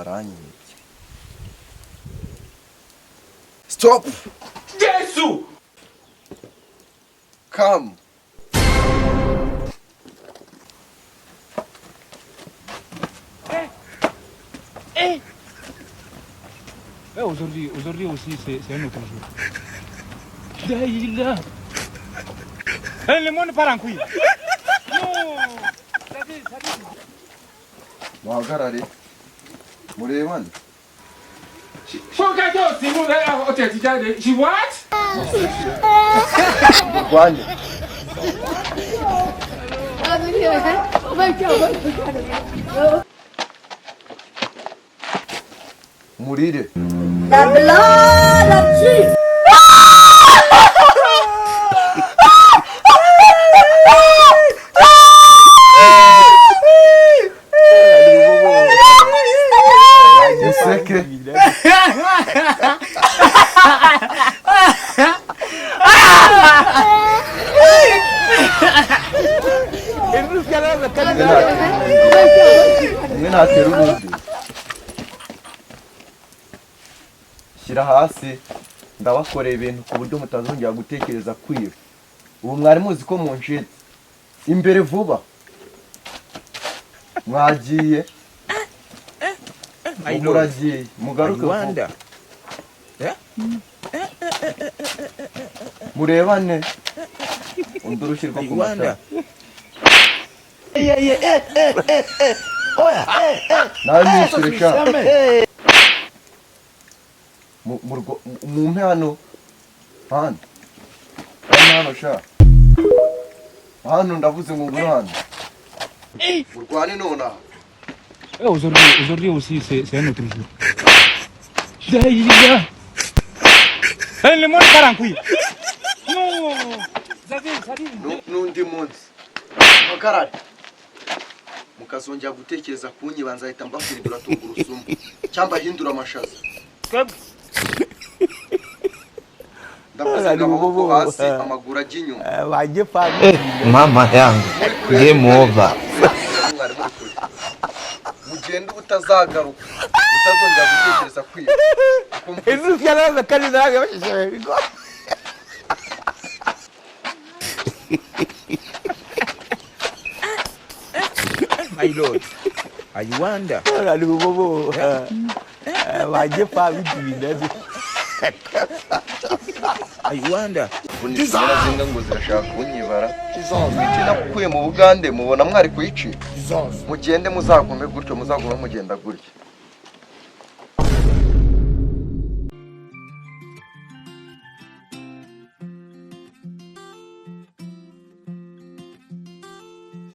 Baranyibye. Stop. Jesu! Come. Eh, aujourd'hui, aujourd'hui aussi, c'est un autre jour. Là, Eh, le monde part en couille. Non. Ça dit. Muhagarare murebane. Fúnkẹ́ tó sí mú ọtí ẹ̀ ti jáde. She what? Murwane. Murire. The blood of Jesus. Museke. Umwe natera urundi. Shyira hasi. Ndabakoreye ibintu ku buryo mutazongera gutekereza kwiba. Ubu mwari muzi ko muncitse. Imbere vuba. Mwagiye. My Ubu lord. muragiye. I Mugaruke vuba. wonder. Murebane. Undi urushyi rwo I ku wonder. matama. Nawe mwishyure sha. Mumpe hano. Hano. Hano hano sha. Hano ndavuze ngo ngwino hano. Murwane nonaha. Eh, aujourd'hui, aujourd'hui aussi, c'est un autre jour. Là, Eh, le monde part en couille. Non. Ça dit. N'undi munsi muhagarare mukazongera gutekereza kunyiba, nzahita mbahindura tungurusumu cyangwa mbahindura amashaza. Ndavuze ngo amaboko hasi, amaguru ajya inyuma. Mama yangu, game over. Mwari muri kure, mugende ubutazagaruka, utazongera gutekereza kwiba. Uko mvuze. My lord. I wonder. I wonder. Zimwe ngo zirashaka kunyibara. Imiti nakuye mu Bugande mubona mwari kuyicika. Mugende, muzagume gutyo, muzagume mugenda gutyo.